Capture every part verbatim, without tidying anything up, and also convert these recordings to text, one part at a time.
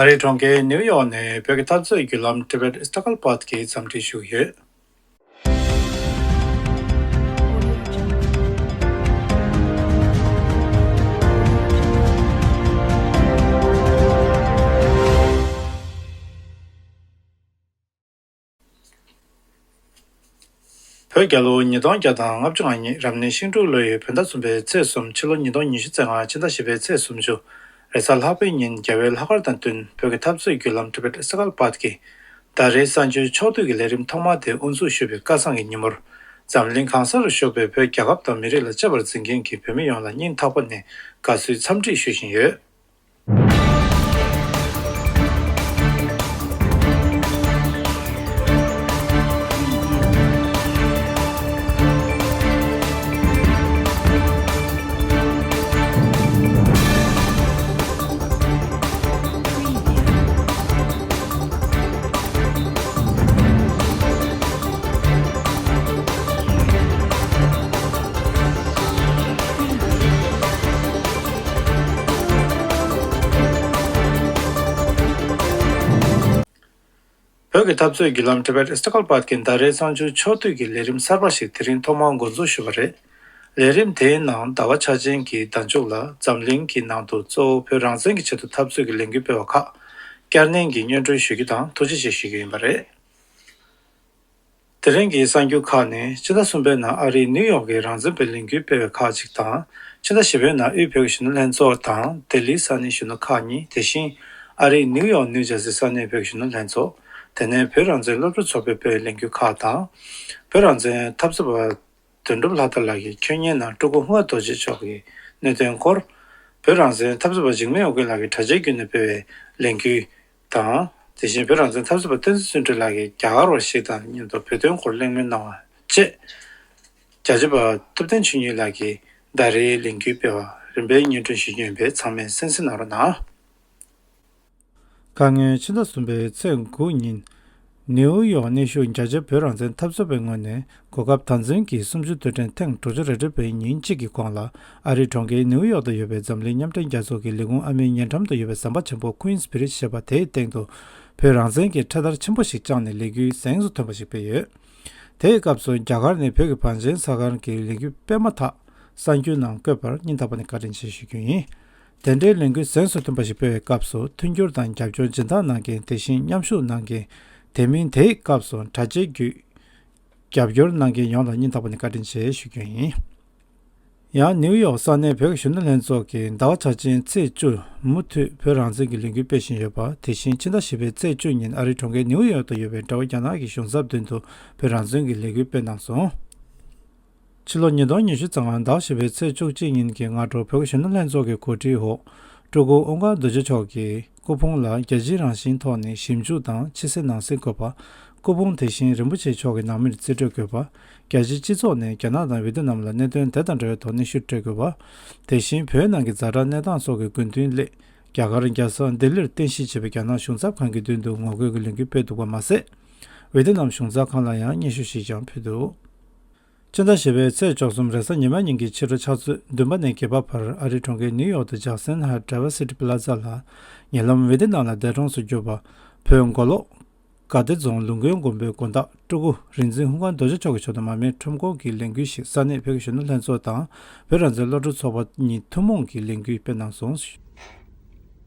ཨ་རིའི་གྲོང་ཁྱེར་ནིའུ་ཡོག་ནས་བོད་ཀྱི་འཐབ་རྩོད་བརྒྱུད་ལམ་Tibet Struggle Path གིས་འཚམས་འདྲི་ཞུ་གི་ཡོད། བོད་རྒྱལ་ལོ་ཉིས་སྟོང་བརྒྱ་དང་ལྔ་བཅུ་ང་གཉིས། རབ་གནས་ཤིང་འབྲུག་ལོའི་བོད་ཟླ་གསུམ་པའི་ཚེས་གསུམ། ཕྱི་ལོ་ཉིས་སྟོང་ཉི་ཤུ་རྩ་ལྔ། ཕྱི་ཟླ་བཞི་པའི་ཚེས་སུམ་ཅུ། རེས་གཟའ་ལྷག་པའི་ཉིན། རྒྱལ་བའི་ལྷག་དཀར་དང་བསྟུན། བོད་ཀྱི་འཐབ་རྩོད་བརྒྱུད་ལམ་Tibet Struggle Path གིས་ཟླ་རེའི་གསར་འགྱུར་ཕྱོགས་བསྡུས་ཀྱི་ལས་རིམ་ཐོག་མ་དེ་དབུ་འཛུགས་ཞུ་བའི་སྐལ་བཟང་གི་ཉིན་མོར། འཛམ་གླིང་གང་སར་བཞུགས་པའི་བོད་རྒྱལ་ཁབ་དང་མི་རིགས་ལ་གཅེས་པར་འཛིན་མཁན་གྱི་བོད་མི་ཡོངས་ལ་སྙིང་ཐག་པ་ནས་དགའ་བསུའི་འཚམས་འདྲི་ཞུ་བཞིན་ཡོད། བོད་ཀྱི་འཐབ་རྩོད་བརྒྱུད་ལམ་Tibet Struggle Path གི་ཟླ་རེའི་གསར་འགྱུར་ཕྱོགས་བསྡུས་ཀྱི་ལས་རིམ་གསར་པ་ཞིག་དེ་རིང་ཐོག་མར་འགོ་འཛུགས་ཞུས་པ་རེད། ལས་རིམ་དེའི་ནང་ཟླ་བ་འཆར་ཅན་གྱི་ཟླ་མཇུག་ལ་འཛམ་གླིང་གི་ནང་དུ་གཙོ་བོ་བོད་རང་བཙན་གྱི་ཆེད་དུ་འཐབ་རྩོད་ཀྱི་ལས་འགུལ་སྤེལ་བ་ཁག་བསྐྱར་ནན་གྱིས་སྙན་སྒྲོན་ཞུ་རྒྱུ་དང་ཐུགས་རྗེ་ཆེ་ཞུ་རྒྱུ་ཡིན་པ་རེད། དེ་རིང་གི་གསར་འགྱུར་ཁག་ནི། ཕྱི་ཟླ་གསུམ་པའི་ནང་ཨ་རིའི་ནིའུ་ཡོག་གི་རང་བཙན་པའི་ལས་འགུལ་སྤེལ་བའི་ཁག་ཅིག་དང་། ཕྱི་ཟླ་བཞི་པའི་ནང་དབུས་བོད་ཀྱི་གཞོན་ནུ་ལྷན་ཚོགས་དང་ལྡི་ལིའི་ས་གནས་གཞོན་ནུ་ཁག་གཉིས། དེ་བཞིན་ཨ་རིའི་ནིའུ་ཡོག་ནིའུ་ཇར་སི་ས་གནས་བོད་ཀྱི་གཞོན་ནུ་ལྷན་ཚོགས། དེ་ནས་བོད་རང་བཙན་སློབ་ཕྲུག་ཚོགས་པས་སྤེལ་བའི་ལས་འགུལ་ཁག་དང་། བོད་རང་བཙན་འཐབ་རྩོད་པ་དོན་གྲུབ་ལྷ་དར་ལགས་ཀྱིས་ཁྱོན་ཉིན་ནང་སྤྲུལ་སྐུ་ཧཱུྃ་རྡོ་རྗེ་མཆོག་གི་གནད་དོན་སྐོར། བོད་རང་བཙན་འཐབ་རྩོད་པ་འཇིགས་མེད་ཨོ་རྒྱན་ལགས་ཀྱིས་དྲ་རྒྱའི་བརྒྱུད་ནས་སྤེལ་བའི་ལས་འགུལ་དང་། དེ་བཞིན་བོད་རང་བཙན་འཐབ་རྩོད་པ་བསྟན་འཛིན་བརྩོན་འགྲུས་ལགས་ཀྱིས་རྒྱ་གར་བ་ཞིག་དང་མཉམ་དུ་བོད་དོན་སྐོར་གླེང་མོལ་གནང་བ་བཅས། རྒྱ་ཆེ་བ་ཐུབ་བསྟན་ཆོས་ཉིད་ལགས་ཀྱིས་ཟླ་རེའི་ལས་འགུལ་སྤེལ་བ་རིམ་པས་སྙན་སྒྲོན་ཞུ་རྒྱུ་ཡིན་པས་ཚང་མས་གསན་གཟིགས་གནང་རོགས་གནང་། ཁ་སྔོན་ཕྱི་ཟླ་གསུམ་པའི་ཚེས་དགུ་ཉིན། ནིའུ་ཡོག་གནས་བཞུགས་རྒྱ་ཆེ་བོད་རང་བཙན་འཐབ་རྩོད་པའི་ངོས་ནས་གོ་སྐབས་དམ་འཛིན་གྱིས་གསུམ་བཅུའི་དུས་དྲན་ཐེངས་དྲུག་ཅུ་རེ་དྲུག་པའི་ཉིན་གཅིག་གི་གོང་ལ་ཨ་རིའི་གྲོང་ཁྱེར་ནིའུ་ཡོག་ཏུ་ཡོད་པའི་འཛམ་གླིང་མཉམ་འབྲེལ་རྒྱལ་ཚོགས་ཀྱི་ལས་ཁུངས་ཨ་མའི་ཉེ་འགྲམ་དུ་ཡོད་པའི་ཟམ་པ་ཆེན་པོ་Queens Bridge ཞེས་པ་དེའི་སྟེང་དུ་བོད་རང་བཙན་གྱི་འཕྲེད་དར་ཆེན་པོ་ཞིག་བཅངས་ནས་ལས་འགུལ་གཟེངས་སུ་ཐོན་པ་ཞིག་སྤེལ་ཡོད། དེའི་སྐབས་སུ་རྒྱ་གར་ནས་བོད་ཀྱི་བང་ཆེན་ཚགས་ཁང་གི་ལས་འགུལ་སྤེལ་མ་ཐག་གསར་འགྱུར་ནང་བཀོད་པར་སྙིང་ཐག་པ་ནས་བཀའ་དྲིན་ཆེ་ཞུ་རྒྱུ་ཡིན། དེ་འདྲའི་ལས་འགུལ་གཟེངས་སུ་ཐོན་པ་ཞིག་སྤེལ་བའི་སྐབས་སུ་མཐུན་འགྱུར་དང་རྒྱབ་སྐྱོར་སྦྱིན་བདག་གནང་མཁན། དེ་བཞིན་མཉམ་ཞུགས་གནང་མཁན། དེ་མིན་དེའི་སྐབས་སུ་དྲ་རྒྱའི་བརྒྱུད་རྒྱབ་སྐྱོར་གནང་མཁན་ཡོངས་ལ་སྙིང་ཐག་པ་ནས་བཀའ་དྲིན་ཆེ་ཞུ་རྒྱུ་ཡིན། ཡང་ནིའུ་ཡོག་ས་གནས་བོད་ཀྱི་གཞོན་ནུ་ལྷན་ཚོགས་ཀྱིས་ཟླ་བ་འཆར་ཅན་ཚེས་བཅུ་མུ་མཐུད་བོད་རང་བཙན་གྱི་ལས་འགུལ་སྤེལ་བཞིན་ཡོད་པ། དེ་བཞིན་ཕྱི་ཟླ་བཞི་པའི་ཚེས་བཅུ་ཉིན་ཨ་རིའི་གྲོང་ཁྱེར་ནིའུ་ཡོག་ཏུ་ཡོད་པའི་དགྲ་བོ་རྒྱ་ནག་གི་གཞུང་ཚབ་མདུན་དུ་བོད་རང་བཙན་གྱི་ལས་འགུལ་སྤེལ་གནང་སོང་། ཕྱི་ལོ་ཉིས་སྟོང་ཉི་ཤུ་རྩ་ལྔ་ཟླ་བཞི་པའི་ཚེས་བཅུ་གཅིག་ཉིན་གྱི་སྔ་དྲོ་བོད་ཀྱི་གཞོན་ནུ་ལྷན་ཚོགས་ཀྱི་གོ་སྒྲིག་འོག་སྤྲུལ་སྐུ་ཨོ་དཀར་རྡོ་རྗེ་མཆོག་གི་སྐུ་ཕུང་ལ་རྒྱལ་སྤྱིའི་རང་བཞིན་ཐོག་ནས་ཞིབ་འཇུག་དང་ཕྱི་གསལ་ནང་གསལ་དགོས་པ། སྐུ་ཕུང་དེ་བཞིན་རིན་པོ་ཆེ་མཆོག་གི་ནང་མིར་རྩིས་སྤྲོད་དགོས་པ། རྒྱལ་སྤྱིའི་སྤྱི་ཚོགས་ནས་རྒྱ་ནག་དང་ཝེ་ཏི་ནམ་ལ་གནད་དོན་དེ་དང་འབྲེལ་བའི་ཐོག་གནོན་ཤུགས་སྤྲོད་དགོས་པ། དེ་བཞིན་བོད་ནང་གི་ཛ་དྲག་གནས་སྟངས་སོགས་ཀྱི་དགོས་འདུན་སླད་རྒྱ་གར་རྒྱལ་ས་ལྡི་ལིར་རྟེན་གཞི་བྱས་པའི་རྒྱ་ནག་གཞུང་ཚབ་ཁང་གི་མདུན་དུ་ངོ་རྒོལ་གྱི་ལས་འགུལ་སྤེལ་འདུག་པ་མ་ཟད། ཝེ་ཏི་ནམ་གཞུང་ཚབ་ཁང་ལ་ཡང་སྙན་ཞུ་ཞིག་ཀྱང་ཕུལ་འདུག་ཕྱི་ཟླ་བཞི་པའི་ཚེས་བཅུ་གསུམ་རེས་གཟའ་ཉི་མ་ཉིན་གྱི་ཕྱི་དྲོ་ཕྱག་ཚོད་བདུན་པ་ནས་བརྒྱད་པ་བར་ཨ་རིའི་གྲོང་ཁྱེར་ནིའུ་ཡོག་ཏུ་ཇག་སན་ཧ་Diversity Plaza ལ་ཉེ་ལམ་ཝེ་ཏི་ནམ་ལ་འདས་གྲོངས་སུ་གྱུར་པ་བོད་མགོ་ལོག་དགའ་བདེ་རྫོང་ལུང་དགོན་དགོན་པའི་དགོན་བདག་སྤྲུལ་སྐུ་རིག་འཛིན་ཧཱུྃ་ཀར་རྡོ་རྗེ་མཆོག་གི་ཞབས་སུ་མར་མེ་ཁྲོམ་སྐོར་གྱི་ལས་འགུལ་ཞིག་ས་གནས་བོད་ཀྱི་གཞོན་ནུ་ལྷན་ཚོགས་དང་བོད་རང་བཙན་སློབ་ཕྲུག་ཚོགས་པ་གཉིས་ཐུན་མོང་གི་ལས་འགུལ་སྤེལ་གནང་སོང་།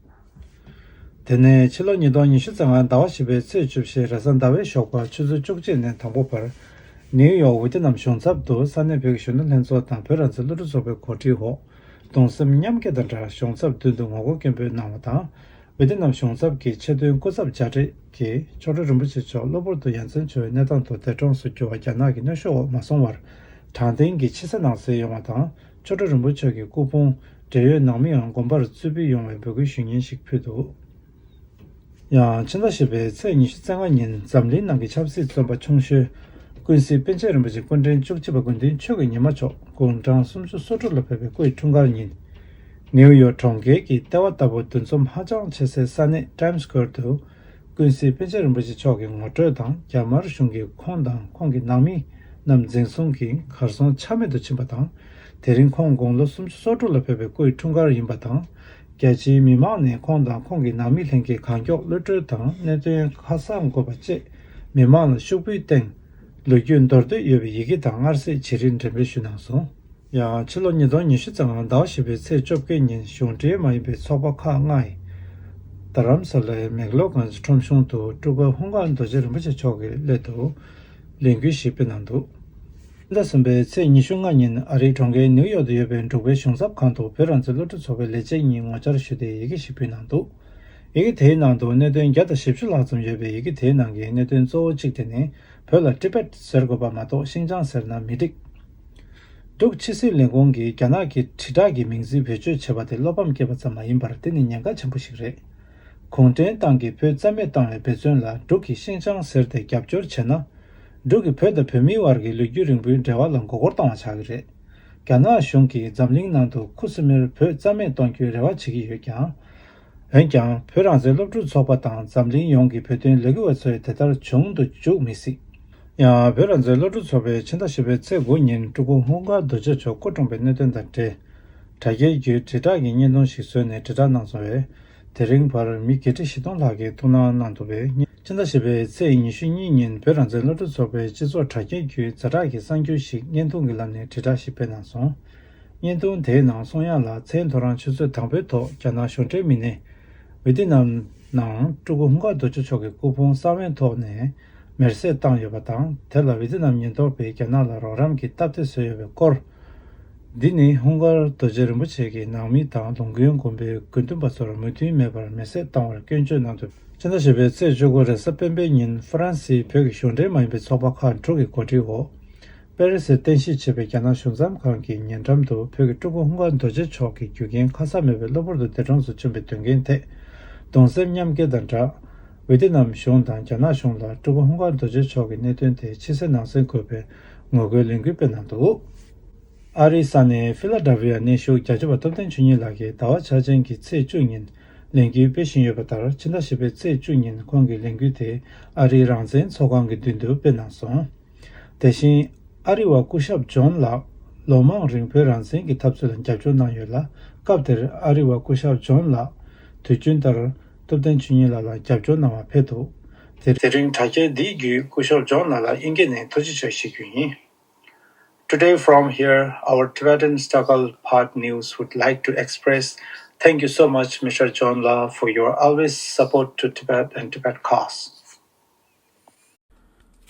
དེ་ནས་ཕྱི་ལོ་ཉིས་སྟོང་ཉི་ཤུ་རྩ་ལྔ་ཟླ་བ་བཞི་པའི་ཚེས་བཅུ་བཞི་རེས་གཟའ་ཟླ་བའི་ཞོགས་པ་ཆུ་ཚོད་བཅུ་གཅིག་ནས་དང་པོ་བར། ནིའུ་ཡོག་ཝེ་ཏི་ནམ་གཞུང་ཚབ་ཏུ་ས་གནས་བོད་ཀྱི་གཞོན་ནུ་ལྷན་ཚོགས་དང་བོད་རང་བཙན་སློབ་ཕྲུག་ཚོགས་པའི་གོ་སྒྲིག་འོག་གདུང་སེམས་མཉམ་སྐྱེད་དང་སྦྲགས་གཞུང་ཚབ་མདུན་དུ་ངོ་རྒོལ་སྐད་འབོད་གནང་བ་དང་། ཝེ་ཏི་ནམ་གཞུང་ཚབ་ཀྱི་ཆེས་མཐོའི་སྐུ་ཚབ་བཅའ་སྒྲིག་གིས་མཆོག་སྤྲུལ་རིན་པོ་ཆེ་མཆོག་གློ་བུར་དུ་ཡ་མཚན་འཆོལ་བའི་གནས་སྟངས་ཐོག་འདས་གྲོངས་སུ་གྱུར་བ་རྒྱ་ནག་གི་གནོན་ཤུགས་འོག་མ་སོང་བར། དྲང་བདེན་གྱི་ཕྱི་གསལ་ནང་གསལ་ཡོང་བ་དང་། མཆོག་སྤྲུལ་རིན་པོ་ཆེ་གི་སྐུ་ཕུང་བགྲེས་ཡོལ་ནང་མི་ཡང་དགོན་པར་བཙུད་འབུད་ཡོང་བའི་འབོད་སྐུལ་ཞུ་སྙན་ཞིག་ཕུལ་འདུག་ཡང་ཕྱི་ཟླ་བཞི་པའི་ཚེས་ཉི་ཤུ་རྩ་ལྔ་ཉིན་འཛམ་གླིང་ནང་གི་ཆབ་སྲིད་བཙོན་པ་ཆུང་ཤོས་ཀུན་གཟིགས་པཎ་ཆེན་རིན་པོ་ཆེ་སྐུ་ཕྲེང་བཅུ་གཅིག་པ་དགེ་འདུན་ཆོས་ཀྱི་ཉི་མ་མཆོག་དགུང་གྲངས་སུམ་ཅུ་སོ་དྲུག་ལ་ཕེབས་པའི་སྐུའི་འཁྲུངས་སྐར་ཉིན། ནིའུ་ཡོག་གྲོང་ཁྱེར་གྱི་ལྟེ་བ་ལྟ་བུ་འདུ་འཛོམས་ཧ་ཅང་ཆེ་སའི་ས་གནས་Times Square དུ། ཀུན་གཟིགས་པཎ་ཆེན་རིན་པོ་ཆེ་མཆོག་གི་ངོ་སྤྲོད་དང་རྒྱ་དམར་གཞུང་གིས་ཁོང་དང་ཁོང་གི་ནང་མི་རྣམས་འཛིན་བཟུང་གིས་གར་སོང་ཆ་མེད་དུ་ཕྱིན་པ་དང་། དེ་རིང་ཁོང་དགུང་ལོ་སུམ་ཅུ་སོ་དྲུག་ལ་ཕེབས་པའི་སྐུའི་འཁྲུངས་སྐར་ཡིན་པ་དང་། རྒྱ་ཆེའི་མི་མང་ནས་ཁོང་དང་ཁོང་གི་ནང་མི་ལྷན་རྒྱས་གང་མགྱོགས་གློད་གྲོལ་དང་གནད་དོན་ཁ་གསལ་དགོས་པ་བཅས་མི་མང་ལ་ཤོག་བུའི་སྟེང་ལོ་རྒྱུས་མདོར་བསྡུས་ཡོད་པའི་ཡི་གེ་དང་མངར་ཟས་བྱེད་རིན་འགྲེམས་སྤེལ་ཞུས་གནང་སོང་། ཡང་ཕྱི་ལོ་ཉིས་སྟོང་ཉི་ཤུ་རྩ་ལྔ་ཟླ་བ་བཞི་པའི་ཚེས་བཅོ་བརྒྱད་ཉིན་གཞུང་འབྲེལ་མ་ཡིན་པའི་ཚོགས་པ་ཁག་ལྔ་ཡིས་རྡ་རམ་ས་ལའི་མེག་ལོ་གྷན་ཇི་ཁྲོམ་གཞུང་དུ་ཀྲུ་གུ་ཧུང་ག་རྡོ་རྗེ་རིན་པོ་ཆེ་མཆོག་གི་སླད་དུ་ལས་འགུལ་ཞིག་སྤེལ་གནང་འདུག་ཕྱི་ཟླ་གསུམ་པའི་ཚེས་ཉི་ཤུ་ལྔ་ཉིན་ཨ་རིའི་གྲོང་ཁྱེར་ནིའུ་ཡོག་ཏུ་ཡོད་པའི་འབྲུག་པའི་གཞུང་ཚབ་ཁང་དུ་བོད་རང་བཙན་སློབ་ཕྲུག་ཚོགས་པའི་ལས་བྱེད་གཉིས་ངོ་བཅར་ཞུས་ཏེ་ཡི་གེ་ཞིག་ཕུལ་གནང་འདུག་ཡི་གེ་དེའི་ནང་དུ་གནད་དོན་བརྒྱ་དང་བཞི་བཅུ་ལྷག་ཙམ་ཡོད་པའི་ཡི་གེ་དེའི་ནང་གི་གནད་དོན་གཙོ་བོ་གཅིག་དེ་ནི་བོད་ལ་ཏི་བེད་ཟེར་དགོས་པ་མ་གཏོགས་ཤིང་ཅང་ཟེར་ན་མི་འགྲིག་འབྲུག་ཕྱི་སྲིད་ལས་ཁུངས་ཀྱིས་རྒྱ་ནག་གི་དྲིལ་བསྒྲགས་ཀྱི་མིང་ཚིག་བེད་སྤྱོད་བྱས་པ་དེ་བློ་ཕམ་སྐྱེས་པ་ཙམ་མ་ཡིན་པར་དེ་ནི་ཉེན་ཁ་ཆེན་པོ་ཞིག་རེད། གུང་ཁྲན་ཏང་གིས་བོད་རྩ་མེད་བཏང་བའི་འབད་བརྩོན་ལ་འབྲུག་གིས་ཤིང་ཅང་ཟེར་ཏེ་རྒྱབ་སྐྱོར་བྱས་ན། འབྲུག་གིས་བོད་དང་བོད་མིའི་བར་གྱི་ལོ་རྒྱུས་རིང་པོའི་འབྲེལ་བ་ལ་མགོ་སྐོར་བཏང་བ་ཆགས་ཀྱི་རེད། རྒྱ་ནག་གཞུང་གིས་འཛམ་གླིང་ནང་དུ་ཁུ་སིམ་མེར་བོད་རྩ་མེད་གཏོང་རྒྱུའི་རེ་བ་བྱེད་ཀྱི་ཡོད་ཀྱང་། འོན་ཀྱང་བོད་རང་བཙན་སློབ་ཕྲུག་ཚོགས་པ་དང་འཛམ་གླིང་ཡོངས་ཀྱི་བོད་དོན་ལས་འགུལ་བ་ཚོས་དེ་ལྟར་བྱུང་དུ་འཇུག་མི་སྲིད། ཡང་བོད་རང་བཙན་སློབ་ཕྲུག་ཚོགས་པས་ཕྱི་ཟླ་བཞི་པའི་ཚེས་དགུ་ཉིན་ཀྲུ་གུ་ཧུང་ག་རྡོ་རྗེ་མཆོག་སྐུ་གྲོངས་པའི་གནད་དོན་དང་འབྲེལ། དྲ་རྒྱའི་བརྒྱུད་དྲིལ་བསྒྲགས་ཀྱི་བརྙན་ཐུང་ཞིག་བཟོས་ནས་དྲིལ་བསྒྲགས་གནང་སོང་བས། དེ་རིང་བར་མི་བརྒྱད་ཁྲི་བཞི་སྟོང་ལྷག་གིས་ཐུགས་སྣང་གནང་འདུག་པས། ཕྱི་ཟླ་བཞི་པའི་ཚེས་ཉི་ཤུ་གཉིས་ཉིན་བོད་རང་བཙན་སློབ་ཕྲུག་ཚོགས་པའི་སྤྱི་ཚོགས་དྲ་རྒྱའི་བརྒྱུད་ཛ་དྲག་གི་གསར་འགྱུར་ཞིག་བརྙན་ཐུང་གི་ལམ་ནས་དྲིལ་བསྒྲགས་ཤིག་སྤེལ་གནང་སོང་། བརྙན་ཐུང་དེའི་ནང་གསུང་ཡག་ལ་མཚན་ཐོ་རངས་ཆུ་ཚོད་དང་པོའི་ཐོག་རྒྱ་ནག་གཞུང་འབྲེལ་མི་སྣས་ཝི་ཏི་ནམ་ནང་ཀྲུ་གུ་ཧུང་ག་རྡོ་རྗེ་མཆོག་གི་སྐུ་ཕུང་གསང་བའི་ཐོག་ནས་མེར་སྲེག་བཏང་ཡོད་པ་དང་། དེ་ལ་ཝི་ཏི་ནམ་ཉེན་རྟོག་པས་རྒྱ་ནག་ལ་རོགས་རམ་གྱི་སྟབས་བདེ་བཟོས་ཡོད་པའི་སྐོར། འདི་ནི་ཧུང་གར་རྡོ་རྗེ་རིན་པོ་ཆེ་གི་ནང་མི་དང་ལུང་ཀུན་དགོན་པའི་དགེ་འདུན་པ་ཚོར་མོས་མཐུན་མེད་པར་མེར་སྲེག་བཏང་བར་སྐྱོན་བརྗོད་གནང་འདུག་ཕྱི་ཟླ་བཞི་པའི་ཚེས་བཅུ་དགུ་རེས་གཟའ་སྤེན་པའི་ཉིན་ཧྥ་རན་སིའི་བོད་ཀྱི་གཞུང་འབྲེལ་མ་ཡིན་པའི་ཚོགས་པ་ཁག་དྲུག་གི་གོ་སྒྲིག་འོག་པེ་རི་སིར་རྟེན་གཞི་བྱས་པའི་རྒྱ་ནག་གཞུང་ཚབ་ཁང་གི་ཉེ་འགྲམ་དུ་བོད་ཀྱི་སྤྲུལ་སྐུ་ཧུང་གར་རྡོ་རྗེ་མཆོག་གི་རྒྱུ་རྐྱེན་ཁ་གསལ་མེད་པའི་གློ་བུར་དུ་འདས་གྲོངས་སུ་བྱུང་བའི་དོན་རྐྱེན་ཐད་གདུང་སེམས་མཉམ་སྐྱེད་དང་སྦྲགས། ཝེ་ཏི་ནམ་གཞུང་དང་རྒྱ་ནག་གཞུང་ལ་སྤྲུལ་སྐུ་ཧུང་གར་རྡོ་རྗེ་མཆོག་གི་གནད་དོན་དེ་ཕྱི་གསལ་ནང་གསལ་དགོས་པའི་ངོ་རྒོལ་ལས་འགུལ་སྤེལ་གནང་འདུག་ཨ་རིའི་ས་གནས་ཧྥི་ལ་ཌེལ་ཕི་ཡ་གནས་བཞུགས་རྒྱ་ཆེ་བ་ཐུབ་བསྟན་ཆོས་ཉིད་ལགས་ཀྱིས་ཟླ་བ་འཆར་ཅན་གྱི་ཚེས་བཅུ་ཉིན་ལས་འགུལ་སྤེལ་བཞིན་ཡོད་པ་ལྟར། ཕྱི་ཟླ་བཞི་པའི་ཚེས་བཅུ་ཉིན་ཁོང་གི་ལས་འགུལ་དེ་ཨ་རིའི་རང་བཙན་ཚོགས་ཁང་གི་མདུན་དུ་སྤེལ་གནང་སོང་། དེ་བཞིན་ཨ་རི་བ་སྐུ་ཞབས་ཇོན་ལགས་ལོ་མང་རིང་བོད་རང་བཙན་གྱི་འཐབ་རྩོད་ལ་རྒྱབ་སྐྱོར་གནང་ཡོད་ལ། སྐབས་དེར་ཨ་རི་བ་སྐུ་ཞབས་ཇོན་ལགས་དུས་རྒྱུན་ལྟར་ཐུབ་བསྟན་ཆོས་ཉིད་ལགས་ལ་རྒྱབ་སྐྱོར་གནང་བར་ཕེབས་འདུག་དེ་དེ་རིང་དྲ་རྒྱའི་འདིའི་བརྒྱུད་སྐུ་ཞབས་ཇོན་ལགས་ལ་དབྱིན་སྐད་ནས་ཐུགས་རྗེ་ཆེ་ཞུ་རྒྱུ་ཡིན། Today from here, our Tibetan Stakal Pod News would like to express thank you so much, Mister John La, for your always support to Tibet and Tibet cause.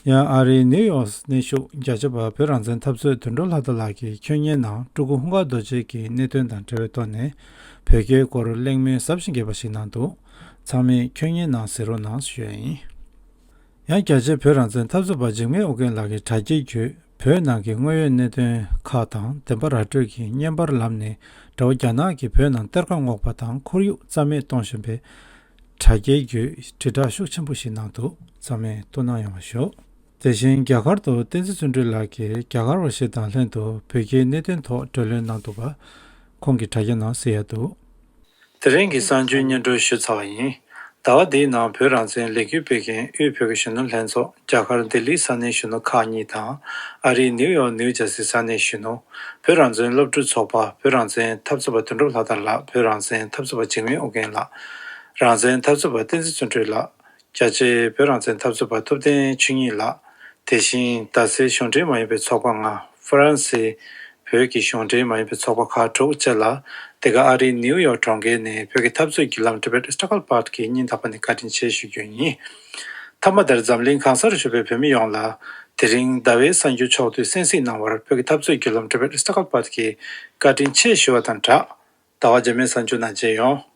ཡང་ཨ་རིའི་ནིའུ་ཡོག་གནས་བཞུགས་རྒྱ་ཆེ་བ་བོད་རང་བཙན་འཐབ་རྩོད་དོན་གྲུབ་ལྷ་དར་ལགས་ཀྱིས་ཁྱོན་ཉེ་ནང་སྤྲུལ་སྐུ་ཧུང་གར་རྡོ་རྗེ་གི་གནད་དོན་དང་འབྲེལ་བའི་ཐོག་ནས་བོད་རྒྱའི་སྐོར་གླེང་མོལ་ཟབ་ཞིང་རྒྱས་པ་ཞིག་གནང་འདུག་ཚང་མས་ཁྱོན་ཉེ་ནང་གཟིགས་རོགས་གནང་ཞུ་ཡ་ཡིན། ཡང་རྒྱ་ཆེའི་བོད་རང་བཙན་འཐབ་རྩོད་པ་འཇིགས་མེད་ཨོ་རྒྱན་ལགས་ཀྱིས་དྲ་རྒྱའི་བརྒྱུད་བོད་ནང་གི་དངོས་ཡོད་གནད་དོན་ཁག་དང་བདེན་པ་ར་སྤྲོད་ཀྱིས་བརྙན་པར་ལམ་ནས་དགྲ་བོ་རྒྱ་ནག་གིས་བོད་ནང་གཏེར་ཁ་སྔོག་པ་དང་ཁོར་ཡུག་རྩ་མེད་གཏོང་བཞིན་པའི་དྲ་རྒྱའི་བརྒྱུད་དྲིལ་བསྒྲགས་ཤུགས་ཆེན་པོ་ཞིག་གནང་འདུག་ཚང་མས་ཐུགས་སྣང་ཡོང་བ་ཞུ། དེ་བཞིན་རྒྱ་གར་དུ་བསྟན་འཛིན་བརྩོན་འགྲུས་ལགས་ཀྱིས་རྒྱ་གར་བ་ཞིག་དང་ལྷན་དུ་བོད་རྒྱའི་གནད་དོན་ཐོག་བགྲོ་གླེང་གནང་འདུག་པ། ཁོང་གི་དྲ་རྒྱ་ནང་གཟིགས་ཡ་འདུག་དེ་རིང་གི་གསར་འགྱུར་སྙན་སྒྲོན་ཞུས་ཚར་བ་ཡིན། ཟླ་བ་འདིའི་ནང་བོད་རང་བཙན་ལས་འགུལ་སྤེལ་མཁན་དབུས་བོད་ཀྱི་གཞོན་ནུ་ལྷན་ཚོགས་རྒྱ་གར་ལྡི་ལིའི་ས་གནས་གཞོན་ནུ་ཁག་གཉིས་དང་། ཨ་རིའི་ནིའུ་ཡོག་ནིའུ་ཇར་སི་ས་གནས་གཞོན་ནུ། བོད་རང་བཙན་སློབ་ཕྲུག་ཚོགས་པ། བོད་རང་བཙན་འཐབ་རྩོད་པ་དོན་གྲུབ་ལྷ་དར་ལགས། བོད་རང་བཙན་འཐབ་རྩོད་པ་འཇིགས་མེད་ཨོ་རྒྱན་ལགས། རང་བཙན་འཐབ་རྩོད་པ་བསྟན་འཛིན་བརྩོན་འགྲུས་ལགས། རྒྱ་ཆེའི་བོད་རང་བཙན་འཐབ་རྩོད་པ་ཐུབ་བསྟན་ཆོས་ཉིད་ལགས། དེ་བཞིན་རྡ་སའི་གཞུང་འབྲེལ་མ་ཡིན་པའི་ཚོགས་པ་ལྔ། ཧྥ་རན་སི་བོད་ཀྱི་གཞུང་འབྲེལ་མ་ཡིན་པའི་ཚོགས་པ་ཁག་དྲུག་བཅས་ལ། འདི་ག་ཨ་རིའི་ནིའུ་ཡོག་གྲོང་ཁྱེར་ནས་བོད་ཀྱི་འཐབ་རྩོད་བརྒྱུད་ལམ་Tibet Struggle Pod་གི་སྙིང་ཐག་པ་ནས་བཀའ་དྲིན་ཆེ་ཞུ་རྒྱུ་ཡིན། མཐའ་མ་དེར་འཛམ་གླིང་གང་སར་བཞུགས་པའི་བོད་མི་ཡོངས་ལ། དེ་རིང་ཟླ་བའི་གསར་འགྱུར་ཕྱོགས་བསྡུས་གསན་གཟིགས་གནང་བར་བོད་ཀྱི་འཐབ་རྩོད་བརྒྱུད་ལམ་Tibet Struggle Pod་གིས་བཀའ་དྲིན་ཆེ་ཞུ་བ་དང་སྦྲགས། ཟླ་བ་རྗེས་མའི་གསར་འགྱུར་ནང་མཇལ་ཡོང་།